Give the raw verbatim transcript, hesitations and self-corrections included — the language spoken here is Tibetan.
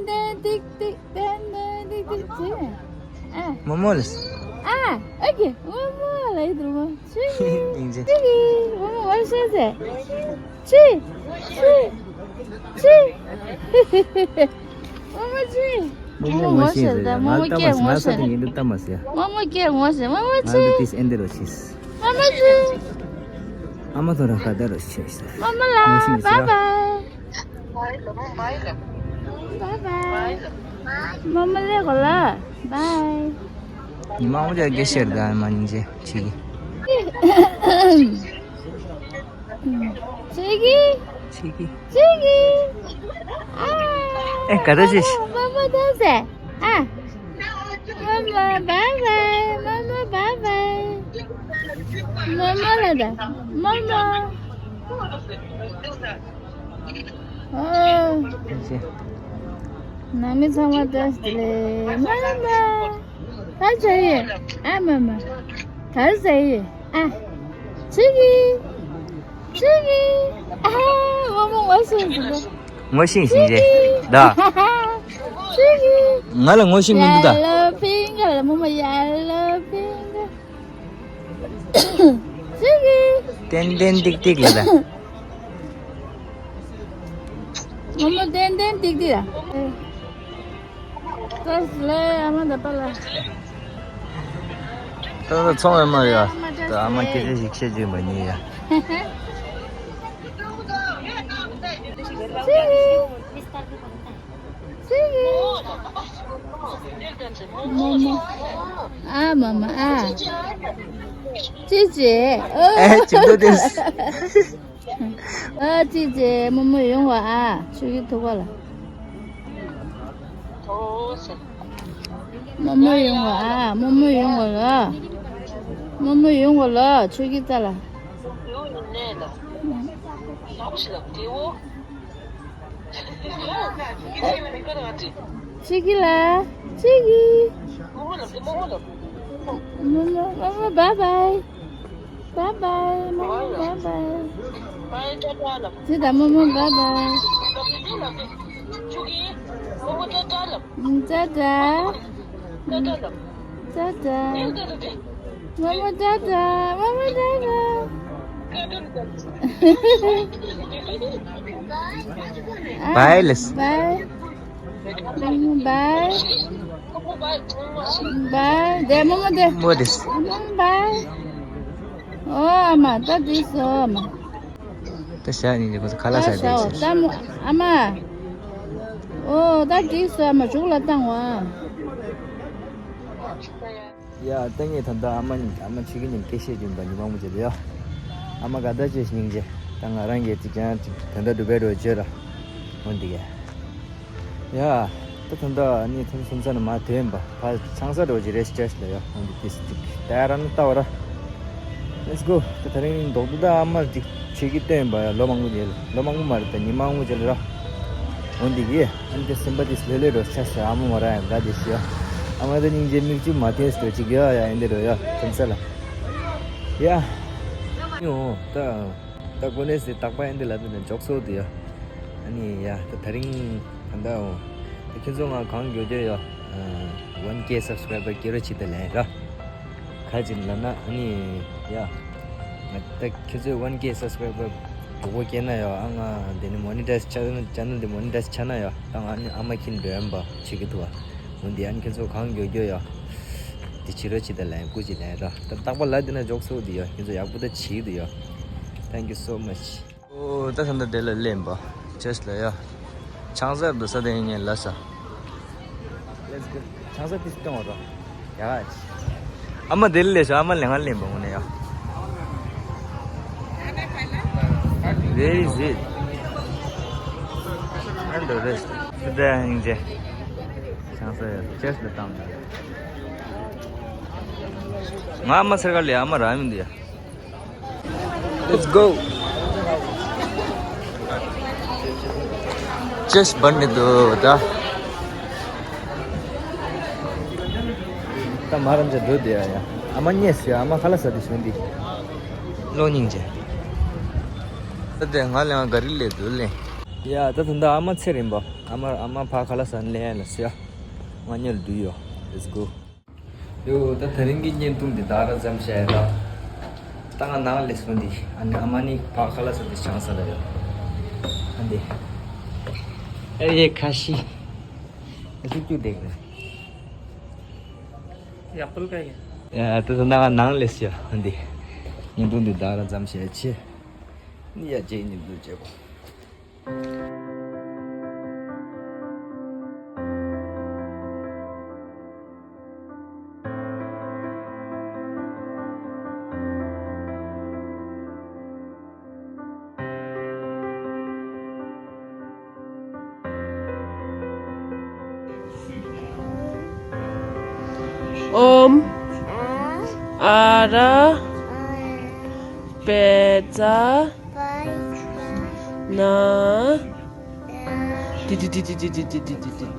ཏན་ཏིག་ཏིག་ཏན་ཏན་ཏིག་ཏིག་ཅེས། ཨ། རྨོ་མོ་ལ། ཨ། ཨོ་ཀེ། རྨོ་མོ་ལ་ཡིད་རྨོ། ཆུ་ཡིན། ཡིན་ཅེ། ཆུ་ཡིན། རྨོ་མོ་ངོ་ཤེས་ཟེ། ཆུ། ཆུ། ཆུ། རྨོ་མོ་ཆུ། རྨོ་མོ་ངོ་ཤེས་ཟེ། རྨོ་མོ་སྐད་ངོ་ཤེས། རྨོ་མོ་སྐད་ངོ་ཤེས། རྨོ་མོ་སྐད་ངོ་ཤེས། རྨོ་མོ་ཆུ། རྨོ་མོ་ཆུ། ཨ་མ་ཐོ་ར་ཁ་ད་རོ་ཤེས་ཟེ། རྨོ་མོ་ལ། ངོ་ཤེས་ཟེ། བཱའི་བཱའི། Bye bye. Bye bye. Mama le gola. Bye. Ni ma mo ja ge sher da ma ni je chi. Chigi. Chigi. Chigi. Ah. Eh, kada je. Mama da se. Ah. Mama, bye bye. Mama, bye bye. Mama la da. Mama. ཨོ། ནང་མི་ཚང་མ་བཀྲ་ཤིས་བདེ་ལེགས། མ་མ། ག་རེ་བྱས་ཡོད། ཨ་མ་མ། ག་རེ་བྱས་ཡོད། ཨ། ཆི་གི། ཆི་གི། ཨ། རྨོ་མོ་ངོ་ཤེས་ཟིན་པ། ངོ་ཤེས་ཤིང་རེད་ད། ཆི་གི། ང་ལ་ངོ་ཤེས་མི་འདུག་ད། Yellow pink ལ་རྨོ་མོ་yellow pink. ཏན་ཏན་ཏིག་ཏིག་ལ་ད། རྨོ་མོ་ཏན་ཏན་ཏིག་ཏིག་ལ། ཏོག་ཙམ་ལས་ཨ་མ་ད་པ་ལ། ད་ད་ཚོང་ཨ་མ་ཡ། ད་ཨ་མ་སྐད་ཆ་ཞིག་བཤད་རྒྱུ་མ་ཉེས་ཡ། ཆི་གི། ཆི་གི། རྨོ་མོ། ཨ་མ་མ་ཨ། ཅི་ཅི། ཨེ་ཅི་འདུག་དེ། ཨ་ཅི་ཅི་རྨོ་མོ་ཡོང་བ་ཨ། ཆུ་གི་ཐུག་པ་ལ། རྨོ་མོ་ཡོང་བ་ཨ། རྨོ་མོ་ཡོང་བ་ལ། རྨོ་མོ་ཡོང་བ་ལ་ཆུ་གི་རྩ་ལ། ཆི་གི་ལ། ཆི་གི། རྨོ་མོ་རྨོ་མོ་bye bye. Bye bye. རྨོ་མོ་bye bye. ཇི་ལྟ་རྨོ་མོ་bye bye. ཏ་ཏ། ཏ་ཏ། རྨོ་མོ་ཏ་ཏ། རྨོ་མོ་ཏ་ཏ། Bye ལས། Bye. རྨོ་མོ་bye. Bye. དེ་རྨོ་མོ་དེ། རྨོ་དེ། རྨོ་མོ་bye. ཨོ་ཨ་མ་ད་འགྲིག་སོང་ཨ་མ། ད་ཞག་གཉིས་ཀྱི་ཁོ་ཚོ་ཁ་ལག་ཟ་བསྡད་ཤག་ད་མོ་ཨ་མ། ཨོ་ད་འགྲིག་སོང་ཨ་མ། གཞུག་ལ་བཏང་བ། ཡ་ད་ངས་ད་ལྟ་ཨ་མ་ཨ་མ་ཆི་གི་མཉམ་སྐད་བཤད་རྒྱུ་ཡིན་པ་ཉི་མ་མོ་བྱེད་ལ་ཡ། ཨ་མ་ག་ད་ཅེས་སྙིང་རྗེ། ད་ང་རང་གིས་ཅིག་ཀྱང་ཅིག་ད་ལྟ་སྒྲུབ་པའི་རོ་བརྗོད་ར། འོན་ཏེ་གས། ཡ། ད་ད་ལྟ་ནི་ཐུམ་སུམ་ས་ན་མ་དེ་ཡིན་པ་ཕ་ཆང་ས་འགྲོ་གི་རེད་ཅེས་ལ་ཡ། འོན་ཏེ་ཏིས་ཅིག་ད་ར་ན་ལྟ་བ་ར། Let's go. ད་དེ་རིང་མདོག་ཏུ་ད་ཨ་མར་ཅིག་ཆེ་གི་སྟོན་པ་ལོ་མང་པོ་རྗེས་ལ། ལོ་མང་པོ་མ་རེད་ད་ཉི་མ་མང་པོ་རྗེས་ལ་ར། འོན་ཏེ་གི་ཨན་ཏེ་སེམས་པ་ཏིས་ལྷོད་ལྷོད་འགྲོ་ཆ་ས། ཨ་མ་མ་ར་ཡང་དགའ་དེ་ཤི་ཡ། ཨ་མ་ད་སྙིང་རྗེ་མིག་ཆུ་མ་ཐོན་སྟོ་ཅིག་ཡ་ཡ་ཨན་ཏེ་རོ་ཡ་ཐོན་ས་ལ། ཡ། ཡོང་ད་ད་གོ་ནས་སི་རྟག་པ་ཨན་ཏེ་ལ་ད་འཇོག་སོ་དུ་ཡ། ཨ་ནི་ཡ་ད་དེ་རིང་ད་ད་འོ་ད་ཁྱེད་ཚོ་ང་གང་མགྱོགས་མགྱོགས་ཡ། One K subscriber སྐྱེ་རོ་ཆི་ད་ལན་ར། ག་ཅིག་ལབ་ན་ཨ་ནི་ཡ། ང་ད་ཁྱེད་ཚོས་one K subscriber མགྱོགས་པོ་སྐྱེས་ན་ཡ། ཨ་ང་འདི་ནི་monetize ཆགས་ན་channel འདི་monetize ཆགས་ན་ཡ། ད་ང་ཨ་ནི་ཨ་མ་ཁྱིན་འགྲོ་ཡམ་པ་བྱེད་ཀྱི་ཐུབ་བ། འོན་ཏེ་ཨ་ནི་ཁྱེད་ཚོ་གང་མགྱོགས་མགྱོགས་ཡ། འདི་བྱེད་རོ་ཆི་ད་ལན་སྐུ་ཅིག་ལན་ར། ད་རྟག་པ་ལ་འདི་ན་འཇོག་སོ་འདི་ཡ། ཁྱེད་ཚོ་ཡག་པོ་ད་བྱེད་འདི་ཡ། Thank you so much. ཨོ་ད་ད་ད་དེ་ལ་ལེན་པ་ཅེས་ལ་ཡ། ཆང་ས་འདུག་ས་དེ་ངས་ལ་ས། Let's go. ཆང་ས་ཏིས་གཏོང་བ་རོ། ཡ། ཨ་མ་དེ་ལ་ལས་ཤོག་ཨ་མ་ལས་ང་ལེན་པ་ངོ་ནས་ཡ། Where is it? And the rest. ད་ཡིན་ཅེ། ཆང་ས་ཡ་ཅེས་ལ་བཏང་ད། ང་ཨ་མ་ཚེར་ཁ་ལས་ཨ་མ་ར་མི་འདུག་ཡ། Let's go. Just burn it though, da. ད་མ་རམ་ཅ་འགྲོ་དེ་ཡ་ཡ། ཨ་མ་ཉེས་ཡ། ཨ་མ་ཁ་ལག་ཟ་དེ་བྱུང་དེ། ལོ་སྙིང་རྗེ། ད་དེ་ང་ལས་ང་ག་རི་ལས་དུ་ལེན། ཡ་ད་ད་ད་ཨ་མ་ཚེ་རིང་པ། ཨ་མ་ཨ་མ་ཕ་ཁ་ལ་ས་ལེ་ཡ་ལ་སི་ཡ། ང་ཉལ་དུ་ཡོ། Let's go. ཡོ་ད་དེ་རིང་གི་བརྙན་ཐུང་འདི་ད་ར་ཙམ་བྱས་ད། ད་ང་ནང་ལས་སོང་འདི། ཨ་ནི་ཨ་མ་ནི་ཕ་ཁ་ལ་ས་འདི་ཆང་ས་ལ་ཡོ། ཨ་འདི། ཨེ་ཡེ་ཁ་ཤི། ཨེ་ཐུག་ཐུག་དེ་གི། ཡ་ད་ད་ང་ནང་ལས་ཡོ། ཨ་འདི། བརྙན་ཐུང་འདི་ད་ར་ཙམ་བྱས་ཆེ། ནི་ཡ་ཅེ་ཉིན་དུ་ཅེ་གོ། ཨོམ། ཨ་ར། པེ་ཙ། ན། ཏི་ཏི་ཏི།